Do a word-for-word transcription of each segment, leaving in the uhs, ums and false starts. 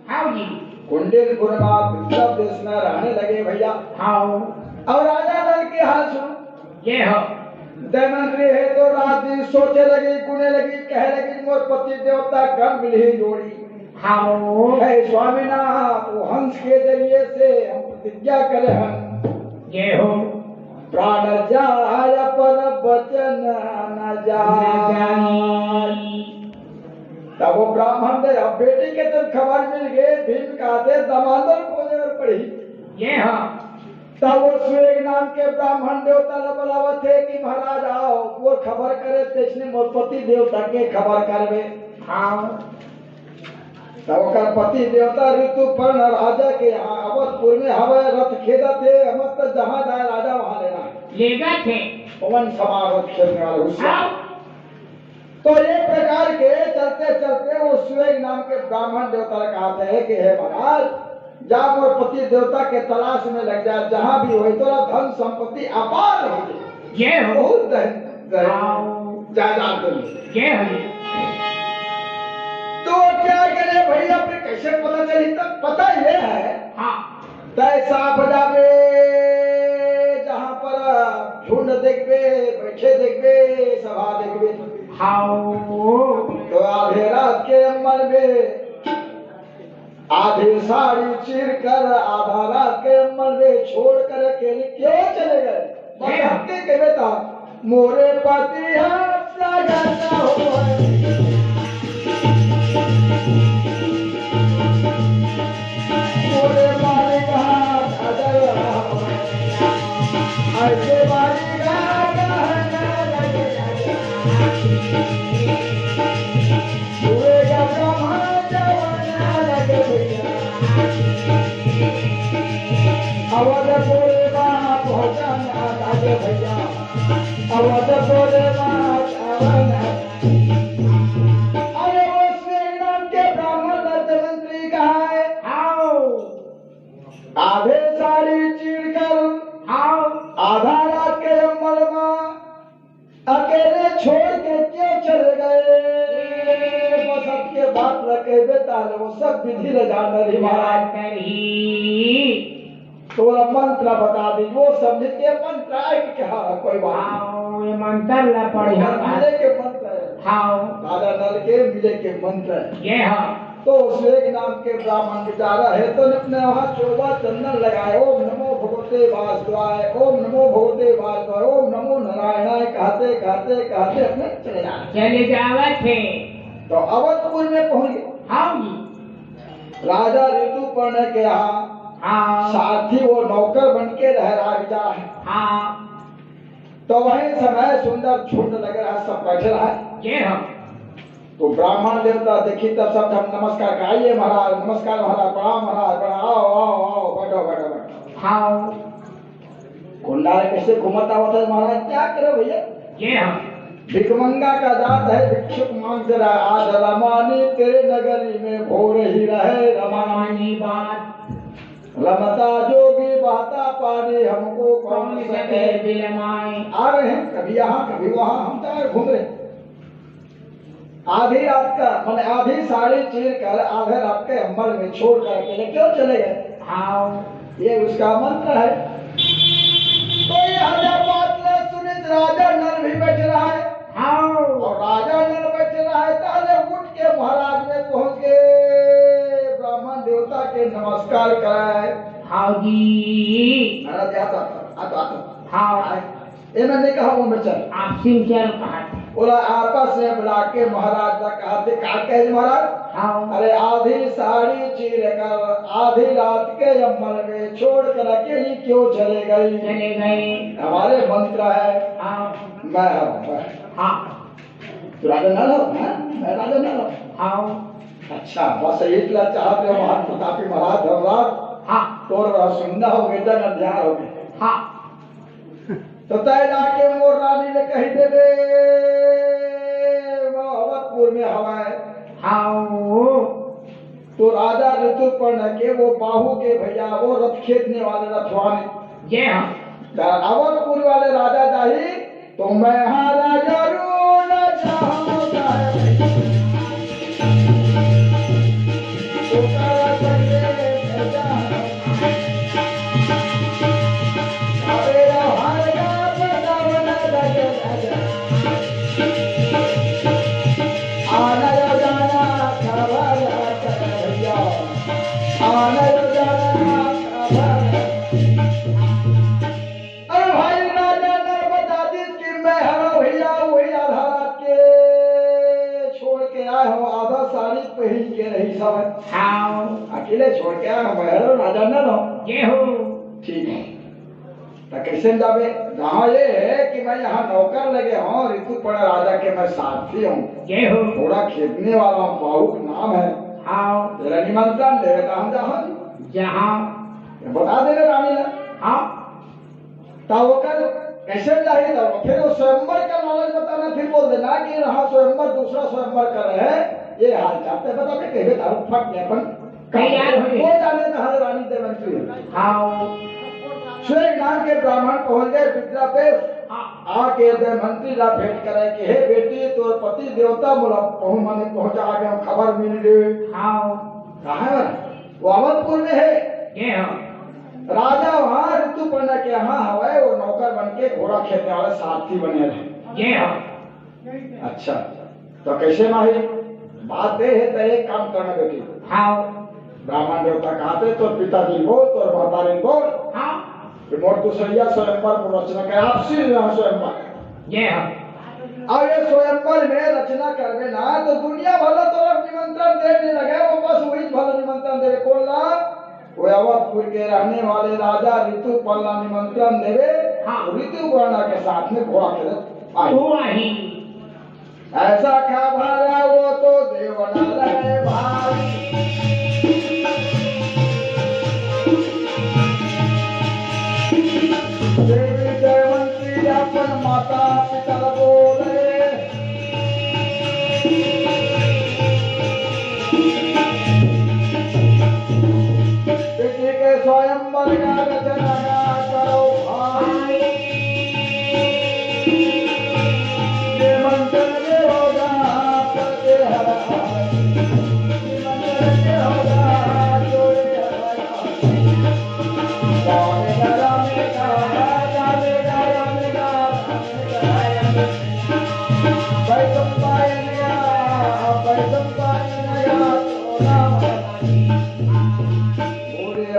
हाँ जी। कुंडीरपुर में आप सब देश में रहने लगे भैया। हाँ। अउ राजा नल के हाल सुन। ये हो। दमयंती हे तो रात दिन सोचे लगी, गुने लगी, कहे लगी, मोर पति देवता कब मिलही जोड़ी। हाँ। हे स्वामीनाथ, वो हंस के जरिए से हम प्रतिज्ञा करे हन। ये हो। प्राण जाय पर वचन न जाय। न जाय। तब वो ब्राह्मण दे, अब बेटी के जब खबर मिल गए, भीम कहते दमांदर खोजे बर पड़ी। ये हाँ। तब वो सुवेग नाम के ब्राह्मण देवता ला बुलावत हे कि महाराज आओ, वो खबर करे, तइसने मोर पति देवता के खबर करबे। हाँ। तब ओकर पति देवता ऋतुपर्ण राजा के यहाँ अवधपुर में हवय, रथ खेदत हे, हमर त जहाँ जाए राजा वहाँ लेना है। लेगत हे। पवन समान रथ खेदने वाले होशियार। हाँ। तो ये प्रकार के चलते चलते वो सुवेग नाम के ब्राह्मण देवता ला कहते हैं कि हे महाराज, जा मोर पति देवता के तलाश में लग जा, जहाँ भी होही तोला धन संपत्ति अपार हो जाए। ये हो। बहुत धन, धन, हाँ। जायदाद तो नहीं। ये हो। तो क्या करे भैया, फिर कैसे पता चली? तब पता ये है, हाँ। तय साफ जाबे, जहाँ पर झुंड देखबे, बैठे देखबे, सभा देखबे। हाँ। तो आधे रात के अम्बर में, आधी साड़ी चीर कर आधा रात के अम्बर में छोड़ कर अकेले क्यों चले गए? बस हे। हमके कहबे ता, मोरे पति हम सगन हो। मोरे मालिक हाथ अगर ऐसे मालिक हाथ। अवध बोले बाप भजन अलग भैया, अवध बोले बाप अवध। अरे वो श्री राम के ब्राह्मण दत्त मंत्री कहाँ है? आओ। आधे साड़ी चीर कर आओ। आधा रात के अम्बर में अकेले छोड़ के क्यों चले गए? बस सबके बात ल कहबे ताले वो सब विधि ल जानत रही महाराज। करही। तोला मंत्र बता दी, वो समझ के मंत्र आए कि हाँ, कोई बात नहीं। हाँ, ये मंत्र ला पढ़े ओकर हाँ। मिले के मंत्र है। हाँ। राजा नल के मिले के मंत्र है। ये हाँ। तो सुवेग नाम के ब्राह्मण बेचारा है, तो अपने वहाँ चोबा चंदन लगाए, ओम नमो भगवते वासुदेवाय, ओम नमो भगवते वासुदेवाय, ओम नमो नारायणाय कहते, कहते, कहते अपने चले जाए। चले जावत हे। तो अवधपुर में पहुंच गए। हाँ जी। राजा ऋतुपर्ण के यहाँ हाँ। सारथी वो नौकर बन के रह राजा है। हाँ। तो वही समय सुंदर झुंड लग रहा, सब बैठे रहा। ये हम। तो ब्राह्मण देवता देखी तब सब हम नमस्कार का, आइए महाराज, नमस्कार महाराज, प्रणाम महाराज, प्रणाम, आओ, आओ, आओ, बैठो, बैठो, बैठो। हाँ। कुंडार कैसे घूमत आवत है महाराज, क्या करे भैया? ये हम। भिखमंगा का जात है, भिक्षुक मांग से रहा, आज रमानी तेरे नगरी में भोर ही रहे रमानी। रमानी बात। रमता जोगी बहता पानी, हमको कौन कौन सके सके बिलमाए। आ रहे हैं, कभी यहाँ, कभी वहाँ, हम तो यार घूम रहे हैं। आधी रात का, माने आधी साड़ी चीर कर आधे रात के अम्बर में छोड़ कर अकेले क्यों चले गए? हाँ। ये उसका मंत्र है। तो ये हजार बात न सुनित राजा नल भी बैठ रहा है। हाँ। और राजा नल बैठ रहा है, ताले उठ के महाराज में पहुंच के ब्राह्मण देवता के नमस्कार कराए। हाँ जी। महाराज, आ तो, आ तो, आ तो। हाँ। आए। एमे नहीं कहा, वो में चल। आपसी में चल कहा। बोला, आपस में बुला के महाराज ने कहा थे, "का कहे महाराज?" हाँ। अरे, आधी साड़ी चीर कर आधी रात के अम्बर में छोड़ कर अकेली क्यों चले गई? चले गए। हमारे मंत्र है। हाँ। मैं हूँ, मैं। हाँ। तू राजा ना लो, हाँ? मैं राजा ना लो। हाँ। अच्छा, बस इतना चाहते हो महान प्रतापी महाराज धर्मराज? हाँ। तोर रहा सुंदा हो गया, जन ध्यान हो गया। हाँ। तो तय जाके मोर रानी ले कही देबे, वो अवधपुर में हवाए। हाँ। तो राजा ऋतुपर्ण के वो बाहु के भैया, वो रथ खेदने वाले रथवान। ये हाँ। त अवधपुर वाले राजा जाही, तो मैं हाँ राजा रो ना चाहूँ। आए हो, आधा साड़ी पहिन के रहिस हवय। हाँ। अकेले छोड़ के आए हो, महल राजा न रहो। ये हो। ठीक है। त कैसे जाबे? जहाँ ये है कि मैं यहाँ नौकर लगे हूँ, ऋतुपर्ण राजा के मैं सारथी हूँ। ये हो। घोड़ा खेदने वाला हूँ, बाहुक नाम है। हाँ। तेरा निमंत्रण देवे त हम जहाँ। जहाँ। ये बता देवे रानी ला। हाँ। त ओकर कैसे जाही त फिर वो स्वयंवर का knowledge बताना, फिर बोल देना कि हाँ, स्वयंवर, दूसरा स्वयंवर कर रहे हैं, ये हाल चाल ते बता दे, कहे तारू फट में अपन तैयार हो गए। वो जाने कहाँ रानी देवंती है। हाँ। स्वेग नाम के ब्राह्मण पहुंच गए विद्यापीठ। हाँ। आके दमयंती ला भेंट करे कि हे बेटी, तोर पति देवता मोला पहुं-, माने पहुंचा गए, खबर मिल गई। हाँ। कहाँ है? वो अवधपुर में है। ये हाँ। राजा वहाँ ऋतुपर्ण के यहाँ हवय, वो नौकर बन के घोड़ा खेदने वाला सारथी बने रहे। ये हाँ। अच्छा, तो कैसे माही? बात ये है, तो एक काम करना बेटी। हाँ। ब्राह्मण देवता कहाथे, तोर पिताजी बोल, तोर महतारी बोल। हाँ। कि मोर दूसरिया स्वयंवर को रचना करे, आपसी विवाह स्वयंवर। ये हाँ। अब ये स्वयंवर में रचना करबे ना, तो दुनिया भर ला तोर निमंत्रण दे नहीं लगे, वो बस वही भर निमंत्रण दे। कौन ला? वो अवधपुर के रहने वाले राजा ऋतुपर्ण ला निमंत्रण देवे। हाँ। ऋतुपर्ण के साथ में घोड़ा खेदत आही। वो आही। ऐसा खबर है वो तो देव न रहे भाई। देवी दमयंती अपन माता पिता बोले, बेटी के स्वयंवर का रचना करो भाई। ये मंत्र के होगा प्रत्येक हर, ये मंत्र के होगा जोड़े हर।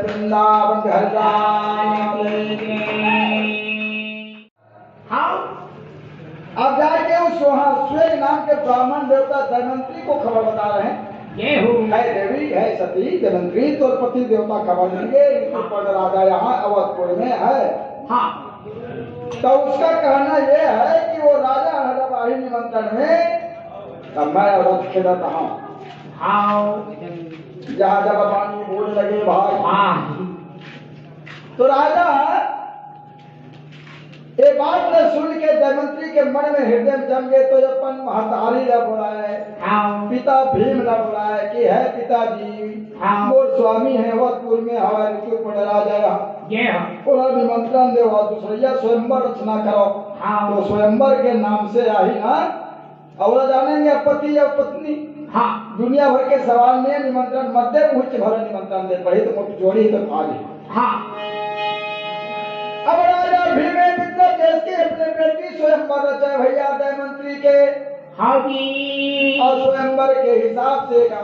वृंदावन घर का। हाँ। अब जाके उस वहाँ स्वेग नाम के ब्राह्मण देवता दमयंती को खबर बता रहे हैं। जय हो। है देवी, है सती दमयंती, तोर पति देवता खबर देंगे, ऋतुपर्ण राजा यहाँ अवधपुर में है। हाँ। तो उसका कहना यह है कि वो राजा है जब आही निमंत्रण में, तब मैं अवध खेदत हूँ। हाँ। यहाँ जब पानी बोल लगे भाई। हाँ। तो राजा ये बात ल सुन के दमयंती के मन में हृदय में जम गए, तो अपन महतारी ला बुलाए, हाँ। पिता भीम ला बुलाए कि हे पिताजी, हाँ। मोर स्वामी है अवधपुर में, हमारे ऊपर राजा है। ये हाँ। ओला निमंत्रण देवा, दूसरिया स्वयंवर रचना करो। हाँ। तो स्वयंवर के नाम से आही ना, अउ जानेंगे पति या पत्नी। हाँ। दुनिया भर के सवाल में निमंत्रण मत दे, मुझ भर निमंत्रण दे, पढ़ी तो मुझ जोड़ी तो खा ले। हाँ। अब राजा भीम विद्या देश के अपने बेटी स्वयंवर रचा भैया दमयंती के। हाँ जी। और स्वयंवर के हिसाब से का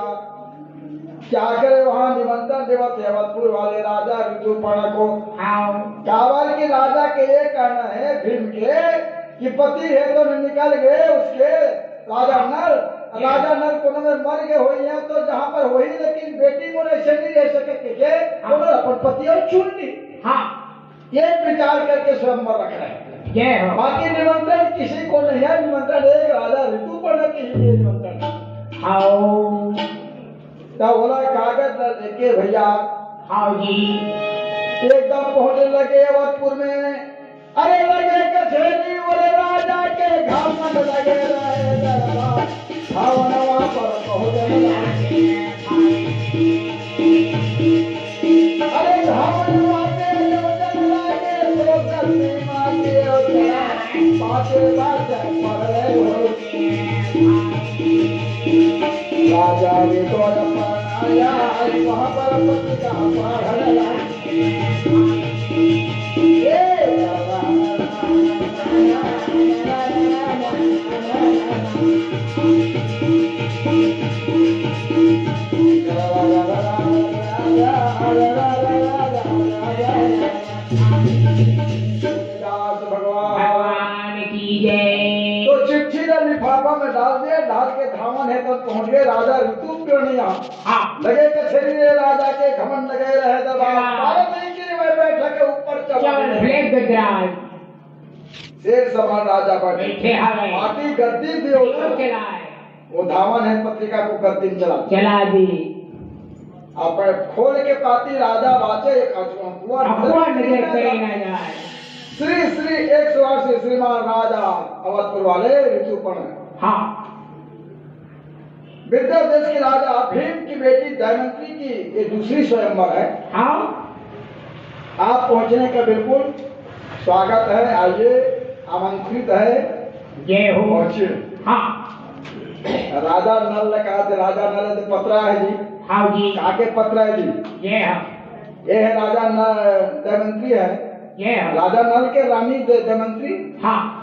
क्या करे वहाँ निमंत्रण देवत है अवधपुर वाले राजा ऋतुपर्ण को। हाँ। काबर के राजा के ये कहना है भीम के कि पति है तो निकल गए उसके राजा नल, राजा नल कोनो में मर गए होई है तो जहाँ पर होई, लेकिन बेटी मोर ऐसे नहीं रह सके के, हाँ। कोनो अपन पति और चुन ली। हाँ। ये विचार करके स्वयंवर रख रहे हैं। जय हो। बाकी निमंत्रण किसी को नहीं है, निमंत्रण एक राजा ऋतुपर्ण के लिए निमंत्रण है। आओ। तो बोला कागज न लेके भैया। हाँ जी। एकदम पहुंचने लगे अवधपुर में। अरे लगे कचहरी बोले राजा के घमंड लगे रहे दरबार। भवनवा पर पहुंचने लगे। अरे भवनवा पे जब जब लगे तो धरती माँ के उतरा। पाछे बात पड़ रहे हो। राजा भी तो आया, वहाँ पर पत्रिका पढ़ रहा। तुलसीदास भगवान भगवान की जय। तो चिट्ठी ला लिफाफा में डाल दे, डाल के धावन है। पहुंच गए राजा ऋतुपर्ण यहाँ। हाँ। लगे कचहरी रे राजा के, घमंड लगे रहे दरबार। हाँ। पारत नहीं कि मैं बैठक के ऊपर चढ़ा। चल, भले गजराज। शेर समान राजा बैठे। बैठे हवे। पाती गद्दी दियो। दियो चलाए। वो धावन है पत्रिका को गद्दी में चला। चला दी। अब खोल के पाती राजा बाचे, एक अखुआ अखुआ नजर करे ना जाए। श्री श्री एक सौ आठ श्री श्रीमान राजा अवधपुर वाले ऋतुपर्ण। हाँ। विद्या देश के राजा भीम की बेटी दमयंती की ये दूसरी स्वयंवर है। हाँ। आप पहुंचने का बिल्कुल स्वागत है, आइए, आमंत्रित है। जय हो। पहुंचिए। हाँ। राजा नल ने कहा थे, राजा नल ने पत्र है जी। हाँ जी। काके पत्र है जी? ये हाँ। ये है राजा न-, दमयंती है। ये हाँ। राजा नल के रानी द-, दमयंती। हाँ।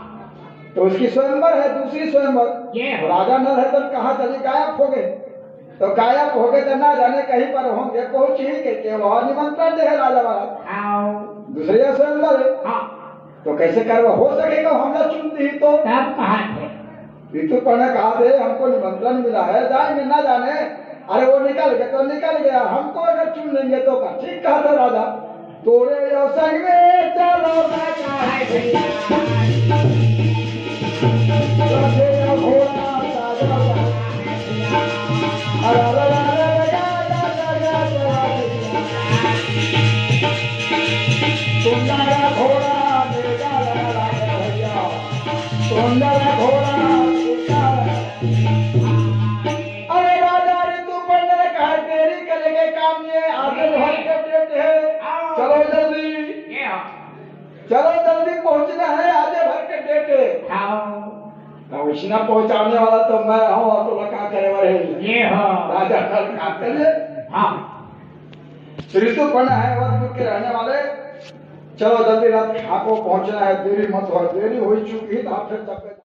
तो उसकी स्वयंवर है, दूसरी स्वयंवर। ये हाँ। राजा नल है तब कहाँ चले, गायब हो गए। तो गायब हो गए तो ना जाने कहीं पर होंगे, पहुंच ही के, के वहाँ निमंत्रण दे है राजा वाला। हाँ। दूसरे यहाँ स्वयंवर है। हाँ। तो कैसे करवा हो सकेगा, हम ना चुनती ही तो। तब कहा थे। ऋतुपर्ण कहा थे, हमको निमंत्रण मिला है, जाएंगे ना जाने। अरे वो निकल गए तो निकल गया, हमको अगर चुन लेंगे तो का? ठीक कहा था राजा। तोरे यो संग में चलो ना काहे भैया। रथे यो घोड़ा साजा। अरे, अरे, अरे, अरे, अरे, अरे, अरे, अरे, अरे। सुंदर घोड़ा मेरा लगा भैया, सुंदर घोड़ा मेरा। अरे राजा ऋतुपर्ण ने कहा, देरी करेंगे काम ये, आधे भर के डेट है, चलो जल्दी, ये हाँ। चलो जल्दी पहुंचना है, आधे भर के डेट है। हाँ। तो उसने पहुंचाने वाला तो मैं हूँ, और तो लगा करे वाले हैं। ये हाँ। राजा का काम करिए। हाँ। ऋतुपर्ण है अवधपुर के रहने वाले। चलो जल्दी, रात आपको पहुंचना है, देरी मत हो, देरी हो ही चुकी है तो आप फिर तब